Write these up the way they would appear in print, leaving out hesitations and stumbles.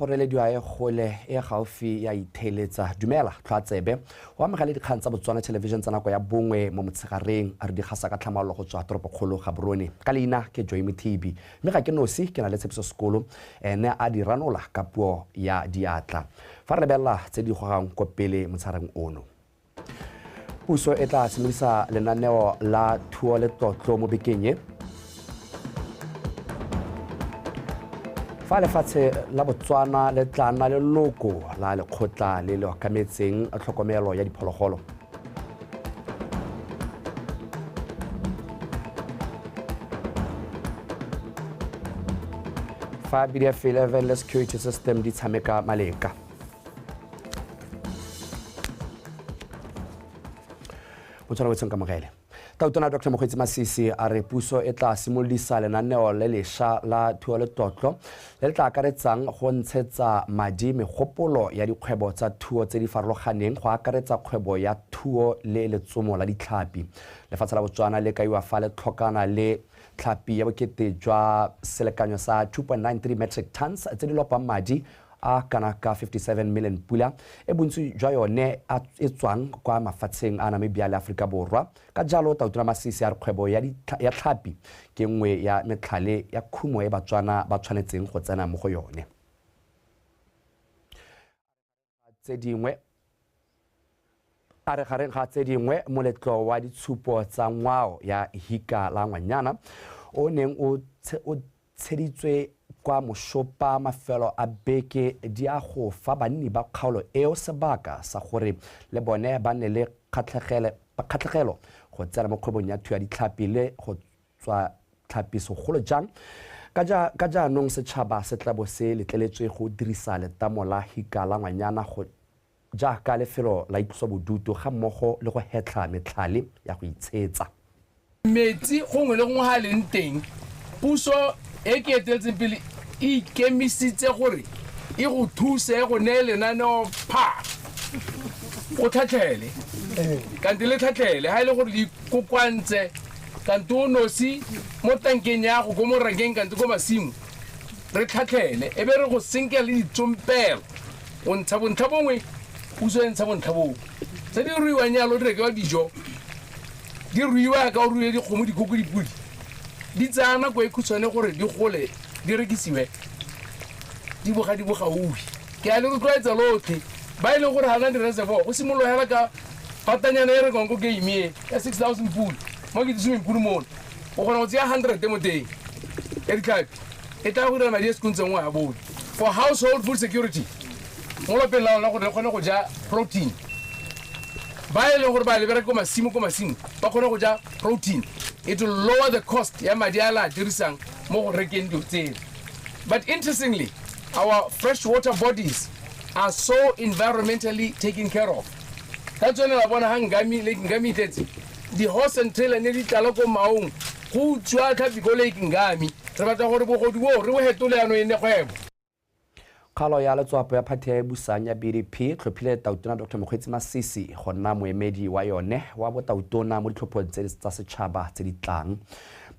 kgorelediwa e gole e gaufi ya itheletsa. Dumela tlhwatsebe o amogele dikgang tsa Botswana Television tsa nako ya 1 mo motshegareng, re di gasa ka tlhamallo go tswa toropokgolo Gaborone. Ka leina ke Joy Mothibi, mme ga ke nosi, ke na le Tshepiso Sekolo ene a di ranola ka puo ya diatla. Fa re lebelela tse di gogang ko pele motshegareng ono, puso e tla simolodisa lenaneo la thuo le tlotlo mo bekeng e. Fa lefatshe la Botswana le tla nna leloko la lekgotla le le okametseng tlhokomelo ya diphologolo. Fa BDF 11 le security system di tshameka maleka. Botswana wetseng kamogele. Tautona Dr. Mokgweetsi Masisi a re puso e tla simolodisa lenaneo le lešwa la thuo le tlotlo le le tla akaretsang go ntshetsa madi megopolo ya dikgwebo tsa thuo tse di farologaneng, go akaretsa kgwebo ya thuo le letsomo la ditlhapi. Lefatshe la Botswana le kaiwa fa le tlhokana le tlhapi ya bokete jwa selekanyo sa 2.93 metric tons tse di lopang madi a kana ka 57 million pula, e bontsi jwa yone e tswang kwa mafatsheng a Namibia le Aforika Borwa. Ka jalo Tautona Masisi a re kgwebo ya tlhapi ke nngwe ya metlhale ya khumo e Batswana ba tshwanetseng go tsena mo go yone. Tse dingwe a re gareng ga tse dingwe, moletlo wa ditshupo tsa ngwao ya Hika la Ngwanyana o neng o tsheditswe kwa Moshopa mafelo a beke di a go fa banni ba kgaolo eo sebaka sa gore le bone ba nne le kgatlhegelo go tsena mo kgwebong ya thuo ya ditlhapi le go tswa tlhapi segolo jang ka jaanong setšhaba se tla bo se letleletswe go dirisa letamo la Hika la Ngwanyana go jaaka lefelo la itlosobodutu ga mmogo le go hetlha metlhale ya go itshetsa. Metsi gongwe le gongwe ga leng teng, puso e ke eteletseng pele e ikemisitse gore e go thuse go neye lenaneo pha o tlhatlhele kante le tlhatlhele ha e le gore le ikokoantse kante o nosi mo tankeng ya go ko morakeng kante ko masimo, re tlhatlhele e be re go senkela le ditsompelo, o ntsha bontlha bongwe, puso e ntsha bontlha bongwe. Tse di ruiwang jalo di rekelwa dijo, di ruiwa ka o ruile dikgomo, dikoko, dipodi, di tsaya nako e khutshwane gore di gole di rekisiwe, di boga di bogaufi. Ke a le rotloetsa lotlhe ba e leng gore ga na di-reservoir go simologela ka patanyana e rekwang ko game e ya 6000 pool mo ke swimming pool mono, o kgona go tseya 100 mo teng ya ditlhapi, e tla go dira madi a sekuntseng o a bone. For household food security mo lapeng la lona gore le kgone go ja protein, ba e leng gore ba le bereka ko masimo, ko masimo ba kgone go ja protein, it will lower the cost ya madi a la dirisang mo go rekeng dilo tseo. But interestingly, our freshwater bodies are so environmentally taken care of. Ka tsone la bona ha Ngami, Lake Ngami e tletse di-horse and trailer ne di tlala ko maong go utswa tlhapi ko Lake Ngami. Re batla gore bogodu bo re bo hetole yanong e nne kgwebo. Kgaolo ya letswapo ya phathi e busang ya BDP tlhophile Tautona Dr. Mokgweetsi Masisi go nna moemedi wa yone wa botautona mo ditlhophong tse tsa setšhaba tse di tlang.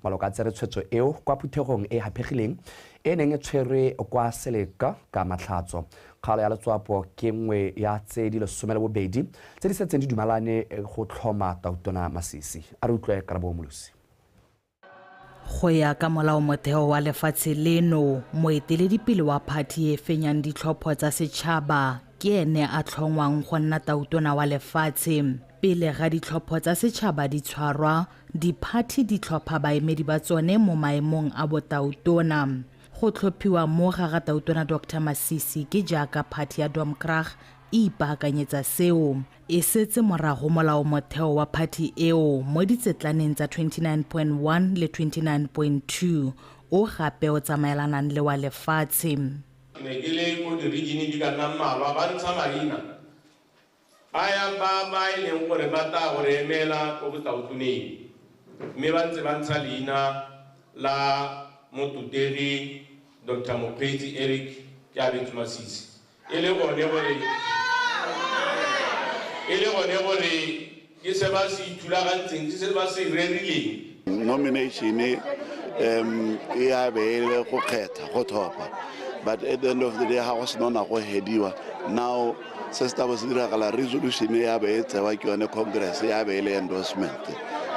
Maloko a tsere tshwetso eo kwa phuthegong e haphegileng e neng e tshwerwe kwa Seleka ka Matlhatso. Kgaolo ya letswapo ke nngwe ya tse di 12 tse di setseng di dumalane go tlhoma Tautona Masisi. A re utlwe Karabo Molosi. Go ya ka molaomotheo wa lefatshe leno, moeteledipele wa phathi e fenyang ditlhopho tsa setšhaba ke ene a tlhongwang go nna tautona wa lefatshe. Pele ga ditlhopho tsa setšhaba di tshwarwa, diphathi di tlhopha baemedi ba tsone mo maemong a botautona. Go tlhophiwa mo ga ga Tautona Dr. Masisi ke jaaka phathi ya Domkrag e ipaakanyetsa seo. E setse morago molaomotheo wa phathi eo mo ditsetlaneng tsa 29.1 le 29.2 o gape o tsamaelanang le wa lefatshe. Ke ne ke le ko di-region di ka nna mmalwa ba ntsha maina a ya ba ba e leng gore ba tla go re emela ko botautoneng, mme ba ntse ba ntsha leina la mototegi Dr. Mokgweetsi Eric Keabetswe Masisi, e le gone gore ke se ba se ithulagantseng, ke se ba se rerileng. Nomination e ya be e le go kgetha, go tlhopha. But at the end of the day, ga go sena go hediwa, now se se tabo se diragala, resolution ya be e tsewa ke yone congress, ya be e le endorsement.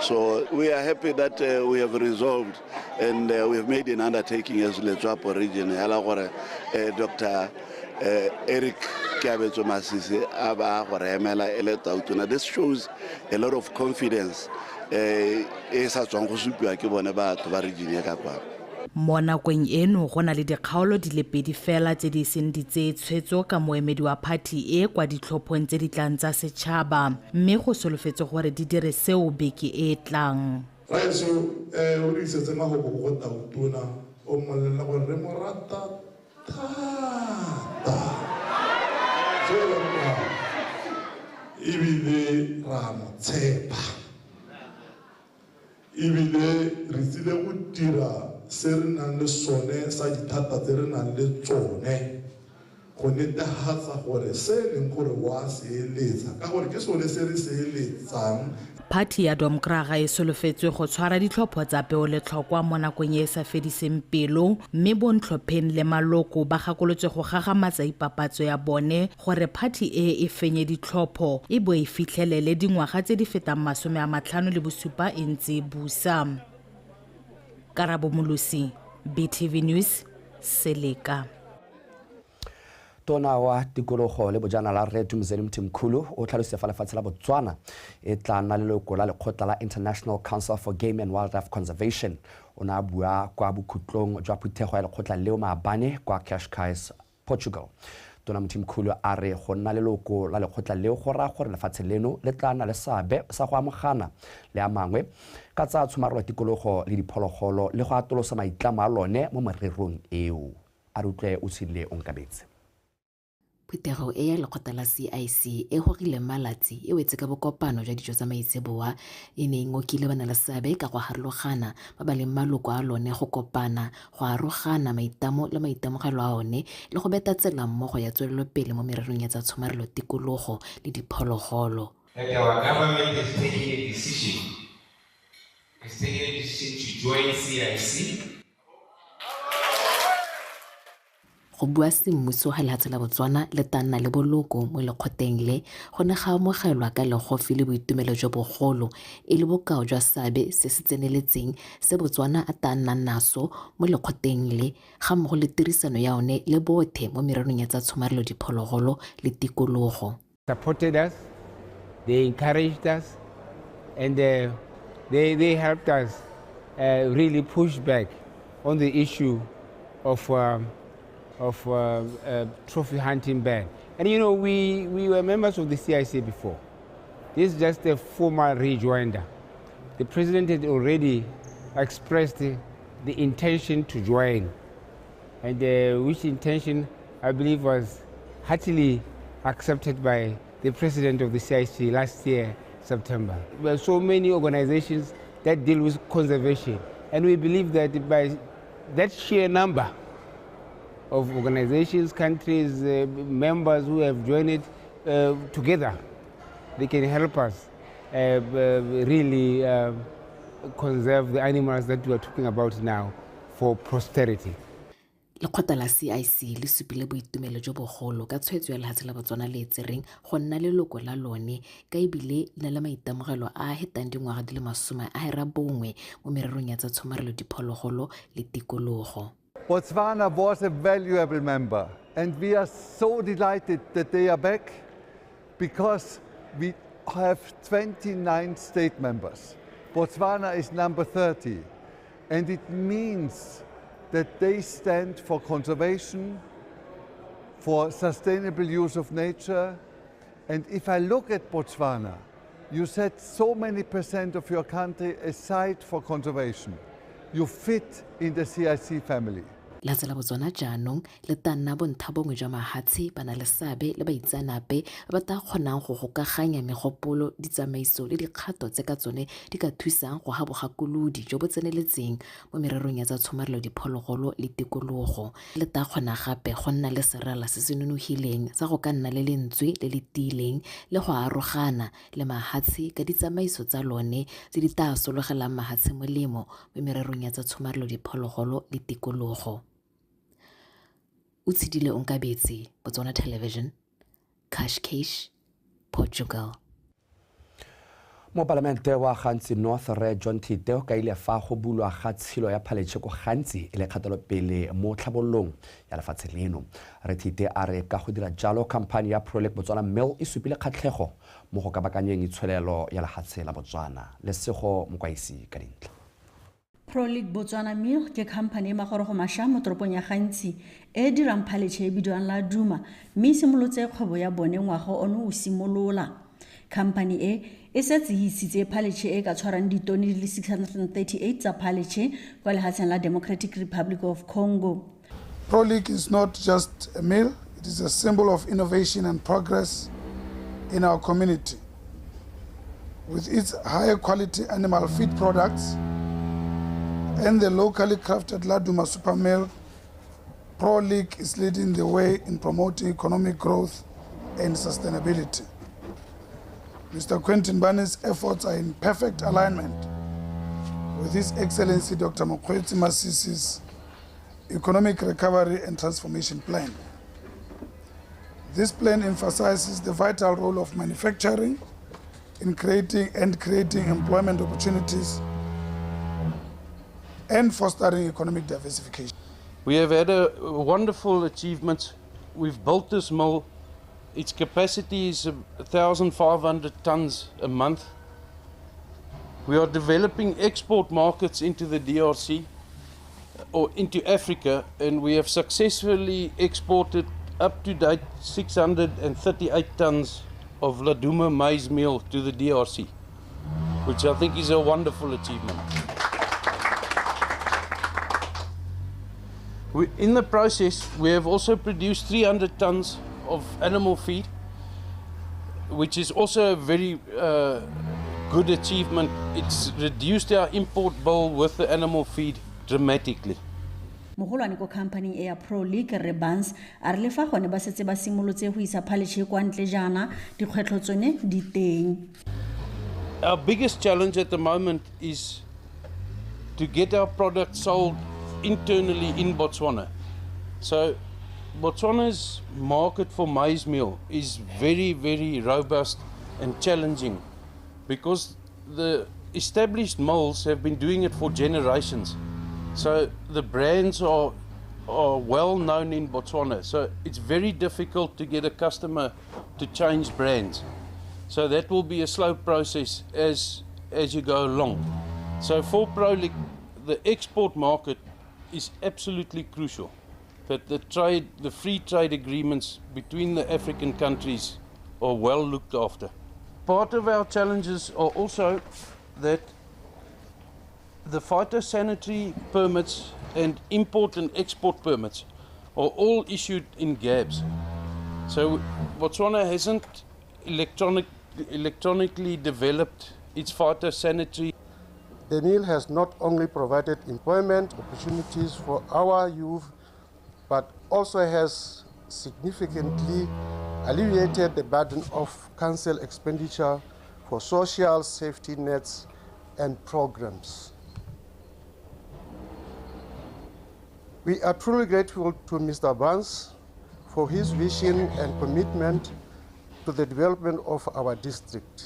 So we are happy that we have resolved and we have made an undertaking as Letswapo region hela gore Dr. Eric Keabetswe Masisi a ba go re emela e le tautona. This shows a lot of confidence e sa tswang go supiwa ke bone batho ba region ya ka kwano. Mo nakong eno go na le dikgaolo di le pedi fela tse di seng di tseye tshwetso ka moemedi wa phathi e kwa ditlhophong tse di tlang tsa setšhaba, mme go solofetse gore di dire seo beke e e tlang. Raetsho, o re isetse mahoko go tautona, o mmolelela gore re mo rata thata fela ebile ra mo tshepa, ebile re tsile go dira se re nang le sone sa dithata tse re nang le tsone go netefatsa gore se e leng gore wa se eletsa, ka gore ke sone se re se eletsang. Phathi ya Domkraga e solofetswe go tshwara ditlhopho tsa peoletlhokwa mo nakong e e sa fediseng pelo, mme bontlhopheng le maloko ba gakolotswe go gagamatsa ipapatso ya bone gore phathi e e fenye ditlhopho e bo e fitlhelele dingwaga tse di fetang 57 e ntse e busa. Karabo Molosi, BTV News, Seleka. Tona wa tikologo le bojanala Rre Dumuzeni Mthimkhulu o tlhalositse fa lefatshe la Botswana e tla nna leloko la lekgotla la International Council for Game and Wildlife Conservation. O ne a bua kwa bokhutlong jwa phuthego ya lekgotla leo maabane kwa Cascais, Portugal. Tona Mthimkhulu a re go nna leloko la lekgotla leo go raya gore lefatshe leno le tla nna le seabe sa go amogana le a mangwe ka tsa tshomarelo tikologo le diphologolo le go atolosa maitlamo a lone mo mererong eo. A re utlwe o tshedile o nkabetse. Phuthego e ya lekgotla la CIC e gogile malatsi e wetse ka bokopano jwa dijo tsa maitseboa e ne e ngokile ba na le seabe ka go harologana ba ba leng maloko a lone go kopana, go arogana maitlamo le maitemogelo a one le go beta tsela mmogo ya tswelelopele mo mererong ya tsa tshomarelo tikologo le diphologolo. That our government is taking a decision. It's taking a decision to join CIC. Go bua semmuso ga lehatshe la Botswana le tla nna le boloko mo lekgoteng le go ne ga amogelwa ka legofi le boitumelo jo bogolo e le bokao jwa seabe se se tseneletseng se Botswana a tla nnang naso mo lekgoteng le ga mmogo le tirisano ya one le bothe mo mererong ya tsa tshomarelo diphologolo le tikologo. Supported us, they encouraged us, and they helped us really push back on the issue of trophy hunting ban. And you know, we were members of the CIC before. This is just a formal rejoinder. The president had already expressed the intention to join, and which intention I believe was heartily accepted by the president of the CIC last year, September. There are so many organizations that deal with conservation, and we believe that by that sheer number of organizations, countries, members who have joined it together, they can help us really conserve the animals that we are talking about now for posterity. Lekgotla la CIC le supile boitumelo jo bogolo ka tshwetso ya lehatshe la Botswana le e tsereng go nna leloko la lone, ka ebile le na le maitemogelo a a hetang dingwaga di le 90 mo mererong ya tsa tshomarelo diphologolo le tikologo. Botswana was a valuable member, and we are so delighted that they are back, because we have 29 state members. Botswana is number 30, and it means that they stand for conservation, for sustainable use of nature. And if I look at Botswana, you set so many percent of your country aside for conservation. You fit in the CIC family. Lehatshe la Botswana jaanong le tla nna bontha bongwe jwa mahatshe ba na le seabe le baitseanape ba ba tla kgonang go gokaganya megopolo, ditsamaiso le dikgato tse ka tsone di ka thusang go ga bogakolodi jo bo tseneletseng mo mererong ya tsa tshomarelo diphologolo le tikologo. Le tla kgona gape go nna le serala se se nonogileng sa go ka nna le lentswe le le tiileng le go arogana le mahatshe ka ditsamaiso tsa lone tse di tla sologelang mahatshe molemo mo mererong ya tsa tshomarelo diphologolo le tikologo. Otshidile Onkabetse, Botswana Television, Cascais, Portugal. Mopalamente wa Gantsi North Rre John Thiite o kaile fa go bulwa ga tshilo ya phaletšhe ko Gantsi e le kgatelopele mo tlhabololong ya lefatshe leno. Rre Thiite a re ka go dira jalo khamphani ya Prolic Botswana Mill e supile kgatlhego mo go kabakanyeng itsholelo ya lefatshe la Botswana. Lesego Mokwaisi ka dintlha. Prolic Botswana Mill ke khamphani e magorogo mašwa mo toropong ya Gantsi e e dirang phaletšhe e bidiwang Laduma mme e simolotse kgwebo ya bone ngwaga ono o simolola. Khamphani e e setse e isitse phaletšhe e ka tshwarang ditone di le 638 tsa phaletšhe kwa lehatsheng la Democratic Republic of Congo. Prolic is not just a mill, it is a symbol of innovation and progress in our community. With its high quality animal feed products and the locally crafted Laduma Super Mill, Prolic is leading the way in promoting economic growth and sustainability. Mr. Quentin Barney's efforts are in perfect alignment with His Excellency Dr. Mokgweetsi Masisi's Economic Recovery and Transformation Plan. This plan emphasizes the vital role of manufacturing in creating employment opportunities and fostering economic diversification. We have had a wonderful achievement. We've built this mill. Its capacity is 1,500 tons a month. We are developing export markets into the DRC or into Africa, and we have successfully exported up to date 638 tons of Laduma maize meal to the DRC, which I think is a wonderful achievement. In the process, we have also produced 300 tons of animal feed, which is also a very good achievement. It's reduced our import bill with the animal feed dramatically. Mogolwane ko company e ya Prolic Rre Barnes a re le fa gone ba setse ba simolotse go isa phaletšhe kwa ntle jaana dikgwetlho tsone di teng. Our biggest challenge at the moment is to get our product sold internally in Botswana. So Botswana's market for maize meal is very, very robust and challenging because the established mills have been doing it for generations. So the brands are well known in Botswana. So it's very difficult to get a customer to change brands. So that will be a slow process as you go along. So for Prolic, the export market is absolutely crucial, that the free trade agreements between the African countries are well looked after. Part of our challenges are also that the phytosanitary permits and import and export permits are all issued in GABs. So Botswana hasn't electronically developed its phytosanitary. The mill has not only provided employment opportunities for our youth, but also has significantly alleviated the burden of council expenditure for social safety nets and programs. We are truly grateful to Mr. Barnes for his vision and commitment to the development of our district.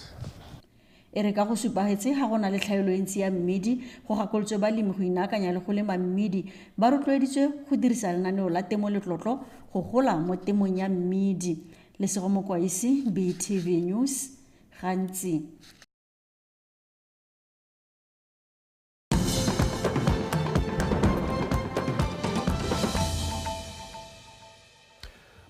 E re ka go supagetse ga go na le tlhaelo e ntsi ya mmidi go gakolotswe balemi go inaakanya le go lema mmidi ba rotloeditswe go dirisa lenaneo la temo letlotlo go gola mo temong ya mmidi. Lesego Mokwaisi, BTV News, Gantsi.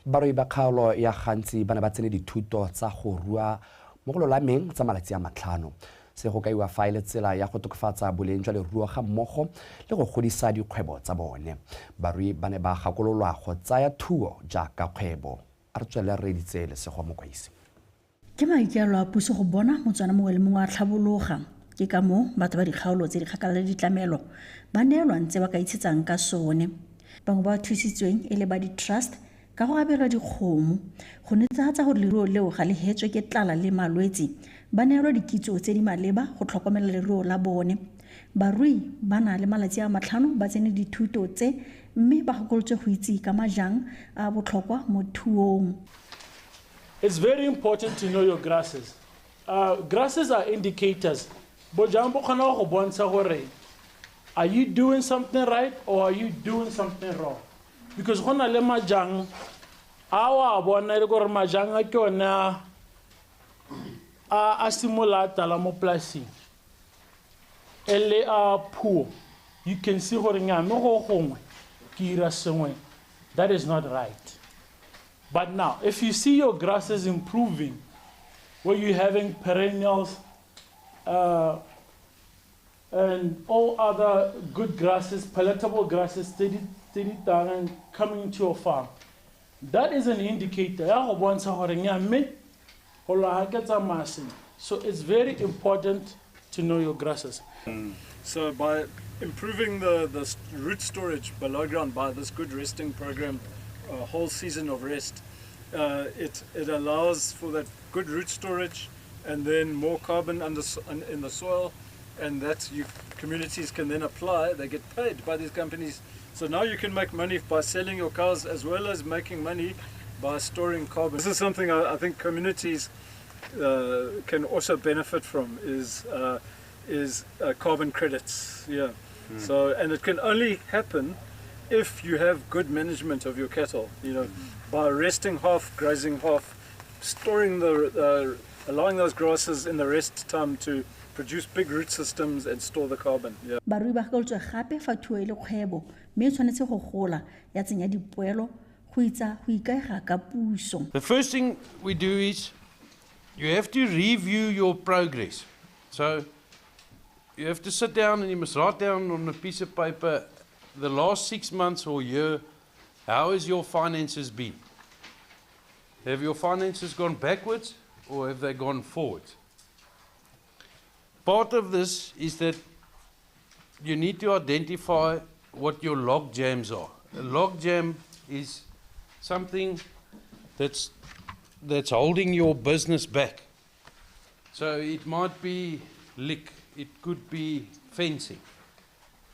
Barui ba kgaolo ya Gantsi ba ne ba tsene dithuto tsa go rua mo go lolameng tsa malatsi a 5. Se go kaiwa fa e le tsela ya go tokafatsa boleng jwa leruo ga mmogo le go godisa dikgwebo tsa bone. Barui ba ne ba gakololwa go tsaya thuo jaaka kgwebo. A re tswele re reditse Lesego Mokwaisi. Ke maikaelelo a puso go bona Motswana mongwe le mongwe a tlhabologa. Ke ka moo batho ba dikgaolo tse di kgakala le ditlamelo ba neelwang tse ba ka itshetsang ka sone. Bangwe ba thusitsweng e le ba di-trust ka go abelwa dikgomo go netefatsa gore leruo leo ga le hetswe ke tlala le malwetse. Ba neelwa dikitso tse di maleba go tlhokomela leruo la bone. Barui ba na le malatsi a 5 ba tsene dithuto tse mme ba gakolotswe go itse ka majang a botlhokwa mo thuong. It's very important to know your grasses. Grasses are indicators. Bojang bo kgona go bontsha gore are you doing something right or are you doing something wrong? Because go na le majang a wa bona le gore majang a ke one a simolola a tala mo polasing. E le a poor. You can see gore nya mo go gongwe ke ira sengwe that is not right. But now, if you see your grasses improving, where you're having perennials and all other good grasses, palatable grasses, steady down and coming into your farm, that is an indicator. So it's very important to know your grasses. So by improving the root storage below ground by this good resting program, a whole season of rest, it allows for that good root storage and then more carbon in the soil, and that communities can then apply. They get paid by these companies. So now you can make money by selling your cows as well as making money by storing carbon. This is something I think communities can also benefit from, is carbon credits. Yeah. So, and it can only happen if you have good management of your cattle, you know, by resting half, grazing half, storing the, allowing those grasses in the rest time to produce big root systems and store the carbon. Yeah. Barui ba gakolotswe gape fa thuo e le kgwebo mme e tshwanetse go gola ya tsenya dipoelo go itsa go ikaega ka puso. The first thing we do is you have to review your progress. So you have to sit down and you must write down on a piece of paper the last 6 months or year, how has your finances been? Have your finances gone backwards or have they gone forwards? Part of this is that you need to identify what your log jams are. A log jam is something that's holding your business back. So it might be lick, it could be fencing.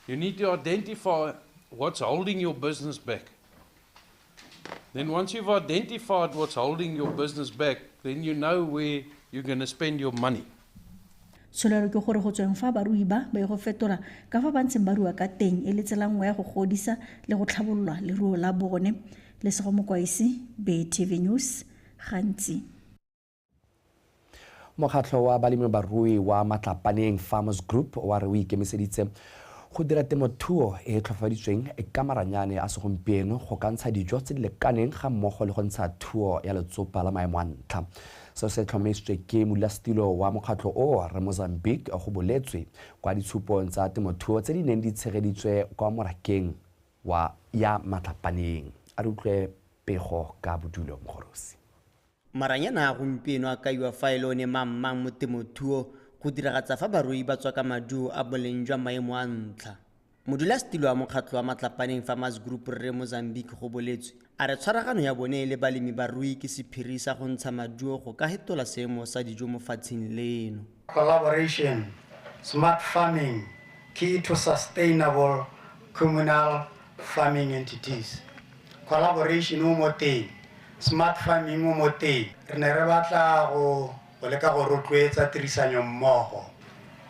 You need to identify what's holding your business back. Then once you've identified what's holding your business back, then you know where you're going to spend your money. Tsholelo ke gore go tsweng fa barui ba ba ye go fetola ka fa ba ntseng ba rua ka teng e le tsela nngwe ya go godisa le go tlhabolola leruo la bone. Lesego Mokwaisi, BTV News, Gantsi. Mokgatlho wa balemi barui wa Matlapaneng Farmers Group wa re o ikemiseditse go dira temothuo e e tlhofaditsweng ka maranyane a segompieno go ka ntsha dijo tse di lekaneng ga mmogo le go ntsha thuo ya letsopa la maemo a ntlha. Seo se tlhomamisitswe ke modulasetilo wa mokgatlho o re Mozambique go boletswe kwa ditshupong tsa temothuo tse di neng di tshegeditswe kwa morakeng wa ya Matlapaneng. A re utlwe pego ka Bodulo Mogorosi. Maranyana a gompieno a kaiwa fa e le one mang mo temothuo go diragatsa fa barui ba tswa ka maduo a boleng jwa maemo a ntlha. Modulasetilo wa mokgatlho wa Matlapaneng Farmers Group rre Mozambique go boletswe a re tshwaragano ya bone le balemi barui ke sephiri sa go ntsha maduo go ka hetola seemo sa dijo mo fatsheng leno. Collaboration, smart farming, key to sustainable communal farming entities. Collaboration o mo teng, smart farming o mo teng. Re ne re batla go leka go rotloetsa tirisanyo mmogo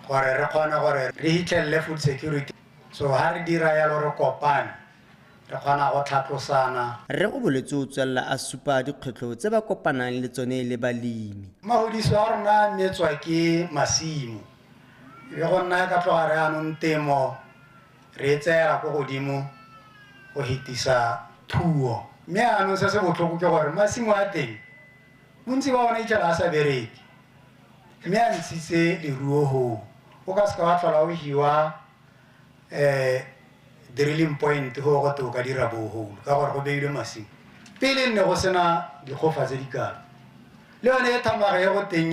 gore re kgone gore re hitlhelele food security. So ha re dira yalo re kopane, re kgona go tlhatlosana. Rre go boletse o tswelela a supa dikgwetlho tse ba kopanang le tsone le balemi. Mahodiso a rona metswa ke masimo. E be go nna ka tloga re anong temo re e tseela ko godimo go hetisa thuo. Mme anong se se botlhoko ke gore masimo a teng bontsi ba bona itlhela a sa bereke mme a ntshitse leruo hoo. O ka seka wa tlhola o hiwa drilling point go go te o ka dira borehole ka gore go beilwe masimo. Pele nne go sena dikgofa tse di kalo. Le yone e thamaga e go teng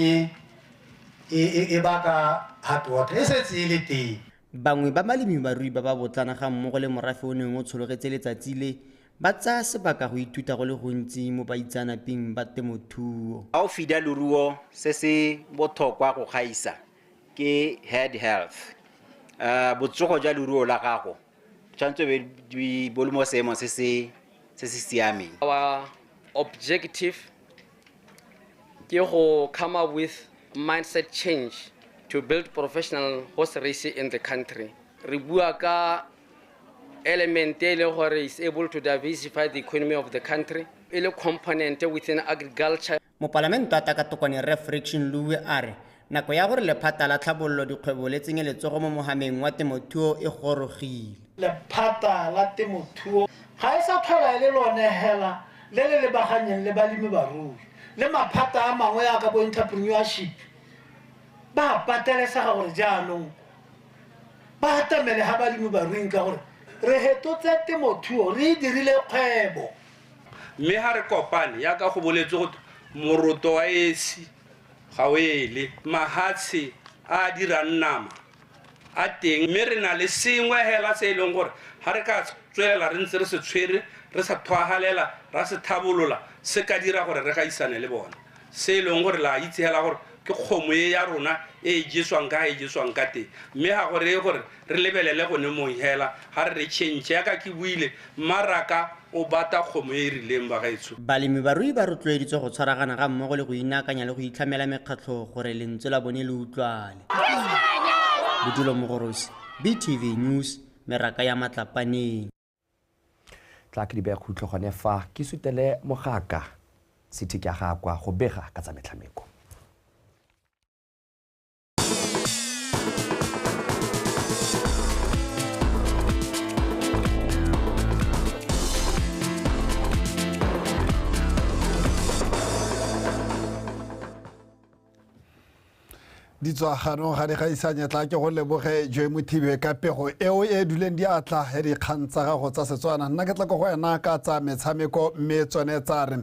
e baka hard water e setse e le teng. Bangwe ba balemi barui ba ba botlana ga mmogo le morafe o neng o tshologetse letsatsi le ba tsaya sebaka go ithuta go le gontsi mo baitseanapeng ba temothuo. Ha o feeda leruo se se botlhokwa go gaisa ke herd health. Botsogo jwa leruo la gago tshwanetse be bo le mo seemong se se se se siameng. Our objective ke go come up with mindset change to build professional horse racing in the country. Re bua ka element e leng gore is able to diversify the economy of the country, e le component within agriculture. Mopalamente wa Takatokwane Rre Friction Luwe a re nako ya gore lephata la tlhabololo dikgwebo le tsenye letsogo mo mohameng wa temothuo e gorogile. Lephata la temothuo ga e sa tlhola e le lone hela le le lebaganyeng le balemi barui le maphata a mangwe yaka bo entrepreneurship ba patelesega gore jaanong ba atamele ga balemi baruing ka gore re hetotse temothuo re e dirile kgwebo. Mme ga re kopane yaka go boletse go moroto wa esi ga o ele mahatshe a dirang nama a teng, mme re na le sengwe hela se e leng gore ga re ka tswelela re ntse re se tshwere re sa thwagalela ra se thabolola se ka dira gore re gaisane le bona, se e leng gore la itse hela gore ke kgomo e ya rona e e jeswang ka e jeswang ka teng. Mme ga go reye gore re lebelele gone mong hela ga re re change yaka ke buile mmaraka o bata kgomo e e rileng bagaetsho. Balemi barui ba rotloeditswe go tshwaragana ga mmogo le go inaakanya le go itlhamela mekgatlho gore lentswe la bone le utlwale. Bodulo Mogorosi, BTV News, meraka ya Matlapaneng. Tla ke di beya khutlo gone fa ke sutele mogaka city ke ga kwa go bega ka tsa metshameko. Ditswaganong ga di gaisanye tla ke go leboge Joy Mothibe ka pego eo e duleng diatla ya dikgang tsa gago tsa Setswana. Nna ke tla ko go wena ka tsa metshameko mme tsone tsa re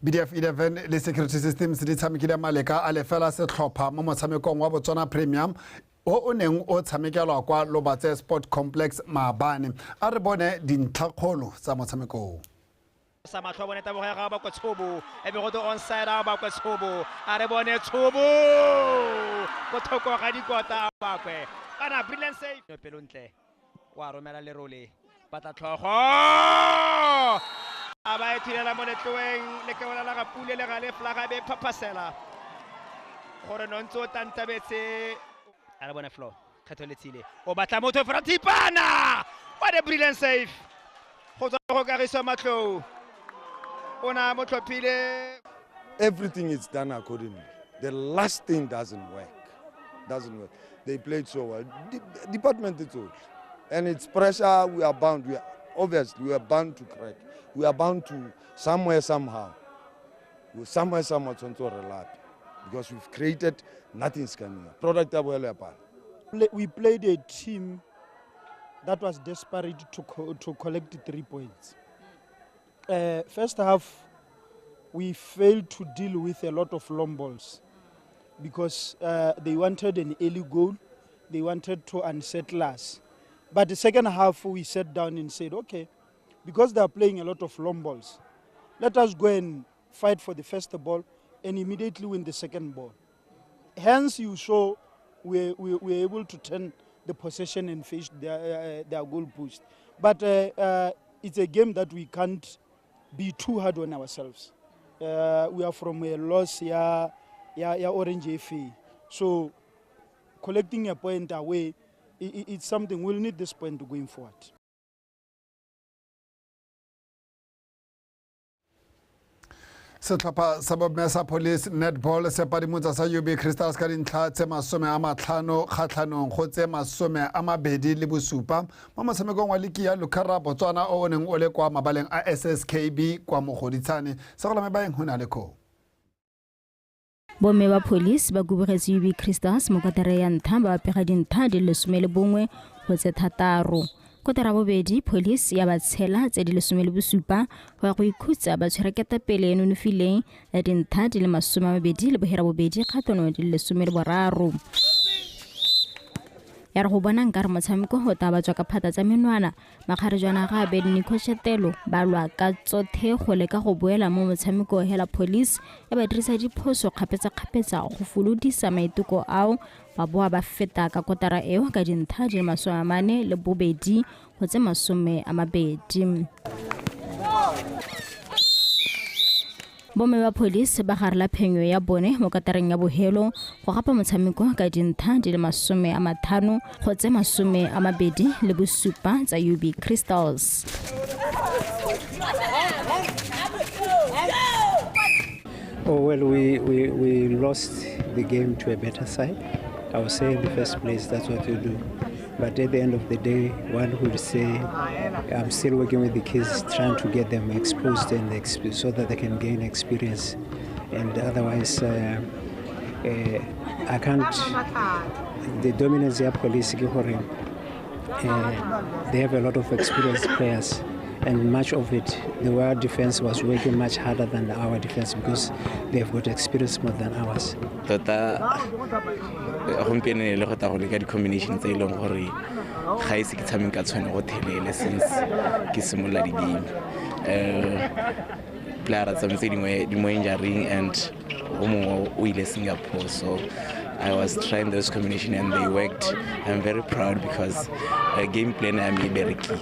BDF 11 le Security Systems di tshamekile maleka a lefela setlhopha mo motshamekong wa Botswana Premium o o neng o tshamekelwa kwa Lobatse Sport Complex maabane. A re bone dintlhakgolo tsa motshameko oo. Sa matlho bone tabogo ya gago ba kwa Tshobo, e be go te onside a ba kwa Tshobo, a re bone Tshobo ko thoko ga dikota a bakwe kana brilliant save pelontle wa romela lerole batla tlhogo a ba e thulela mo letloeng le ke bona la ga pule le ga le flaga be phaphasela gore nontse o tantabetse. A re bone flow kgetho letsile o batla motho fra Thipana, what a brilliant save go tswa go Kagiso Matlou. Everything is done accordingly. The last thing doesn't work. Doesn't work. They played so well. Department is old. And it's pressure, we are bound. We are, obviously, we are bound to crack. We are bound to somewhere, somehow. Somewhere, somehow, because we've created, nothing's coming up. Product. We played a team that was desperate to collect 3 points. First half, we failed to deal with a lot of long balls because they wanted an early goal, they wanted to unsettle us. But the second half, we sat down and said, okay, because they are playing a lot of long balls, let us go and fight for the first ball and immediately win the second ball. Hence, you saw we were able to turn the possession and face their goal post. But it's a game that we can't be too hard on ourselves. We are from a loss, ya Orange FA. So collecting a point away, it's something we'll need this point going forward. Setlhopha sa bomme sa Police Netball se padimotsa sa UB Crystals ka dintlha tse 50 kgatlhanong go tse 27 mo motshamekong wa liki ya Lucara Botswana o o neng o le kwa mabaleng a SSKB kwa Mogoditshane. Segolame baeng ho na le koo. Bomme ba Police ba kubegetse UB Crystals mo kotara ya ntlha ba pega dintlha di le 11 go tse 6. Kotara bobedi Police ya ba tshela tse di 17 go ya go ikhutsa ba tshwere ketapele e nonofileng ya dintlha di le 28 kgatlhanong di le 13. Ya re go bona nkare motshameko go tla ba tswa ka phata tsa menwana makgarejwana ga Abednico Shetelo ba lwa ka tsothe go leka go boela mo motshameko hela Police ya ba dirisa diphoso kgapetsa-kgapetsa go folodisa maiteko ao Ba boa ba feta ka kotara eo ka dintlha di le 42 go tse 20. Bomme ba Police ba garela phenyo ya bone mo katareng ya bohelo go gapa motshameko ka dintlha di le 50 go tse 27 tsa UB Crystals. Oh, well, we lost the game to a better side. I would say in the first place, that's what you do. But at the end of the day, one would say, I'm still working with the kids, trying to get them exposed and so that they can gain experience. And otherwise, I can't. The dominance of Police, they have a lot of experienced players. And much of it, the world defense was working much harder than our defense because they've got experience more than ours. Tota gompieno le go ta go leka di-combination tse e leng gore ga ise ke tshameka ka tshwane go thelele since ke simolola di-game. Player tsa tse dingwe di mo injuring and o mongwe o ile Singapore, so I was trying those combination and they worked. I'm very proud because game plan ya me e berekile.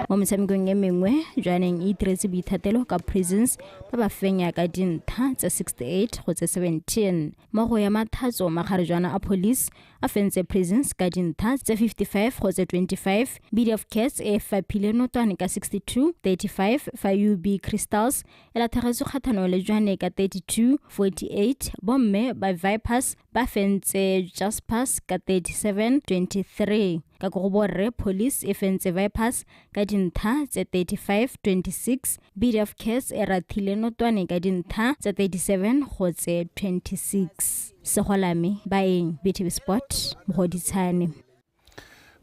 Mo metshamekong e mengwe, Jwaneng e itiretse boithatelo ka Prisons ba ba fenya ka dintlha tsa 68 go tse 17. Mo go ya Mathatso, makgarejwana a Police a fentse Prisons ka dintlha tse 55 go tse 25. BDF Cats e faphile Notwane ka 62-35, fa UB Crystals e latlhegetswe kgatlhanong le Jwaneng ka 32-48. Bomme ba Vipers ba fentse Jaspers ka 37-23. Ka go borre, Police e fentse Vipers ka dintlha tse 35-26. BDF Cats e rathile Notwane ka dintlha tse 37 go tse 26. Segolame Baeng, BTV Sport, Mogoditshane.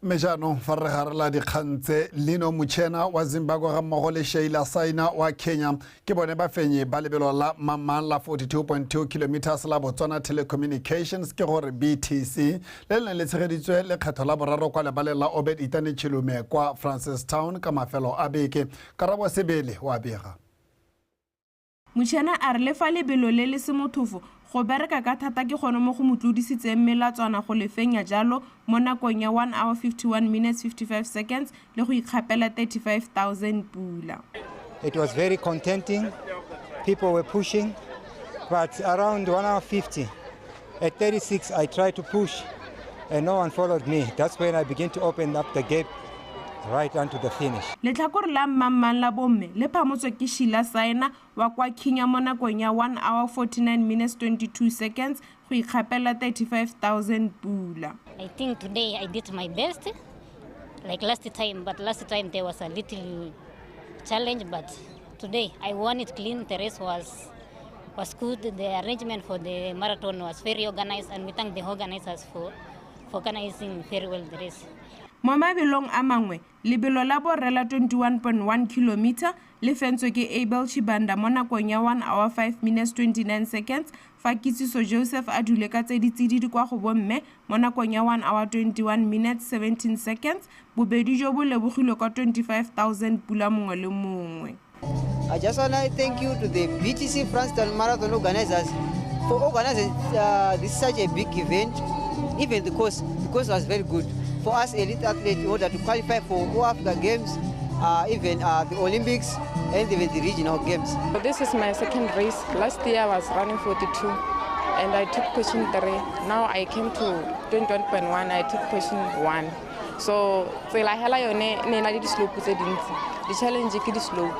Mme jaanong fa re garela dikgang tse, Lino Muchena wa Zimbabwe ga mmogo le Sheila Saina wa Kenya ke bone ba fenyi ba lebelo la mamang la 42.2 kilometers la Botswana Telecommunications, ke gore BTC, le le neng le tshegeditswe lekgetho la boraro kwa lebaleng la Obed Itane Chilume kwa Francistown ka mafelo a beke. Karabo Sebele wa bega. Muchena a re le fa lebelo le le se mothofo, go bereka ka thata ke gone mo go mo tlodisitseng melatswana go le fenya jalo mo nakong ya 1 hour 51 minutes 55 seconds le go ikgapela 35,000 pula. It was very contenting. People were pushing, but around 1 hour 50, at 36 I tried to push and no one followed me. That's when I began to open up the gap right onto the finish. Letlhakore la mmangmang la bomme le phamotswe ke Sheila Saina wa kwa Kenya mo nakong ya 1 hour 49 minutes 22 seconds go ikgapela 35,000 pula. I think today I did my best, like last time, but last time there was a little challenge, but today I won it clean. The race was good. The arrangement for the marathon was very organized, and we thank the organizers for organizing very well the race. Mo mabelong a mangwe, lebelo la borre la 21.1 km le fentswe ke Abel Chibanda mo nakong ya 1 hour 5 minutes 29 seconds, fa Kitsiso Joseph a dule ka tse di tsididi kwa go bomme mo nakong ya 1 hour 21 minutes 17 seconds. Bobedi jo bo lebogilwe ka 25,000 pula mongwe le mongwe. I just want to thank you to the BTC Francistown Marathon organizers for organizing this such a big event. Even the course was very good for us elite athletes in order to qualify for all Africa Games, even the Olympics and even the regional games. This is my second race. Last year I was running 42 and I took position 3. Now I came to 21.1, I took position 1. So tsela hela yone ne na le di-slope tse dintsi. Di-challenge ke di-slope,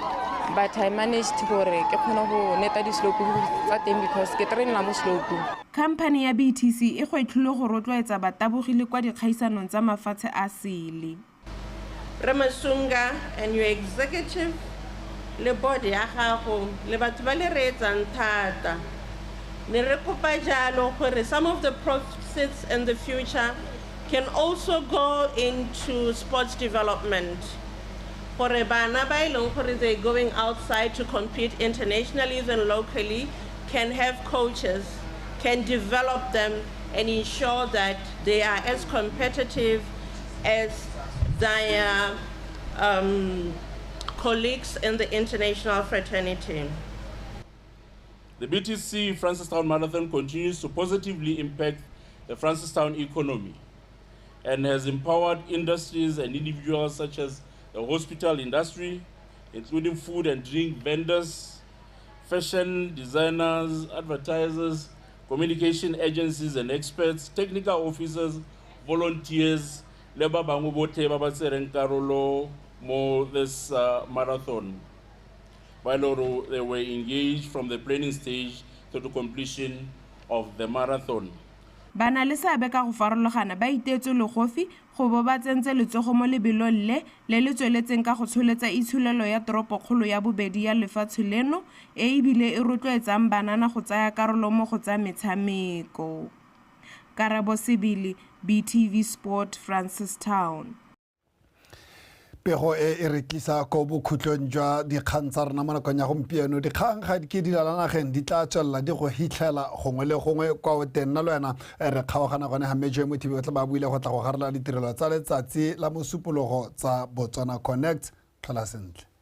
but I managed gore ke kgone go neta di-slope tsa teng because ke trainela mo slope. Company ya BTC e gwetlhile go rotloetsa batabogile kwa dikgaisanong tsa mafatshe a sele. Ramasunga and your executive le board ya gago le batho ba le reetsang thata. Ne re kopa jalo gore some of the profits in the future can also go into sports development. Gore bana ba e leng gore they're going outside to compete internationally and locally can have coaches, can develop them and ensure that they are as competitive as their colleagues in the international fraternity. The BTC Francistown Marathon continues to positively impact the Francistown economy and has empowered industries and individuals such as the hospital industry, including food and drink vendors, fashion designers, advertisers, communication agencies and experts, technical officers, volunteers, le ba bangwe botlhe ba ba tsereng karolo mo this marathon. Ba e le gore they were engaged from the planning stage to the completion of the marathon. Ba na le seabe ka go farologana ba iteetse legofi go bo ba tsentse letsogo mo lebelong le le le tsweletseng ka go tsholetsa itsholelo ya toropokgolo ya bobedi ya lefatshe leno e ebile e rotloetsang banana go tsaya karolo mo go tsa metshameko. Karabo Sebele, BTV Sport, Francistown. Pego e e re tlisa ko bokhutlong jwa dikgang tsa rona mo nakong ya gompieno. Dikgang ga di ke di lala nageng, di tla tswelela di go hitlhela gongwe le gongwe kwa o teng. Nna le wena re kgaogana gone ga mme Joy Mothibi o tla ba buile go tla go garela ditirelo tsa letsatsi la Mosupologo tsa Botswana Connect. Tlhola sentle.